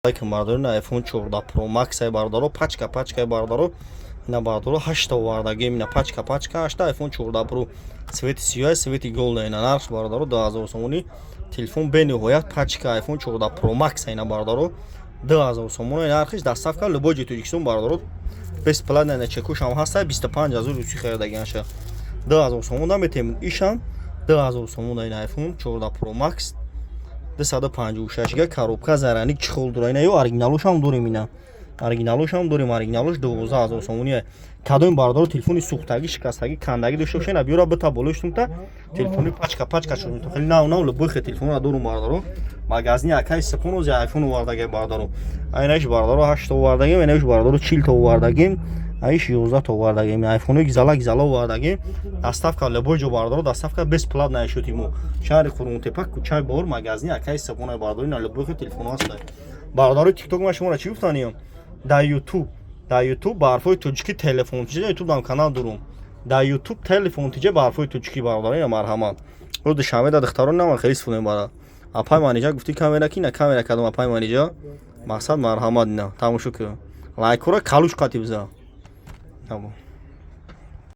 Алейкум, бародаро. Ина iPhone 14 Pro Max ай, бародаро, пачка пачка, бародаро. Ина, бародаро, ҳашта овардагем, ина пачка пачка, ҳашта iPhone 14 Pro, цвети сиёҳ, цвети голда. Ина нархш, бародаро, 2000 сомонӣ. Телефон бениҳоят пачка, iPhone 14 Pro Max. Ина, бародаро, 2000 сомон нархиш, доставка любой ҷои Тоҷикистон, бародаро, бесплатно. Ина чекушам ҳаста, 25 ҳазор русӣ харидагиаша, 2000 сомон наметем, ишам 2000 сомон. Ина iPhone 14 Pro Max 256 га, коробка, зарядник, чехол дора. Ина ё оригиналошам дорем, ина оригиналошам дорем, оригиналош 12 000 сомонӣ. Кадоми, бародаро, телефони сӯхтагӣ, шикастагӣ, кандагӣ дошта бошед, ина биёра, бита болоштунта телефони пачка пачка шуд, хеле нав нав, любой хе телефонро дорум, бародаро. Магазини акаи Сипон ози айфон овардагем, бародаро. Айнаш, бародаро, ҳашта овардагем, инаш, бародаро, 40 та овардагем, аиш 11 та овардагем. Айфонои гизала гизала овардагем. Доставка любой ҷо, бародаро, доставка бесплатно шуд. Мо шаҳри Қурғонтепа, кӯчаи Бовур, магазини акаи Сипон, бародаро. Ина любой хе телефоно ҳаста, бародарои Тикток. Ма шуморо чӣ гуфтаниям? Дар Ютуб, дар Ютуб ба ҳарфҳои тоҷикӣ Телефон Тиҷа, Ютуб дам канал дорум, дар Ютуб Телефон Тиҷа ба ҳарфҳои тоҷикӣ, бародаро. Ина марҳамат. Рӯз душанбе да духтарон нама хеле истифода мебарад. Апай маниҷа гуфти камера ки, на камера кардам, апай маниҷа. Мақсад, марҳамат, ина тамошо кун, лайкҳоро калуш қатӣ биза.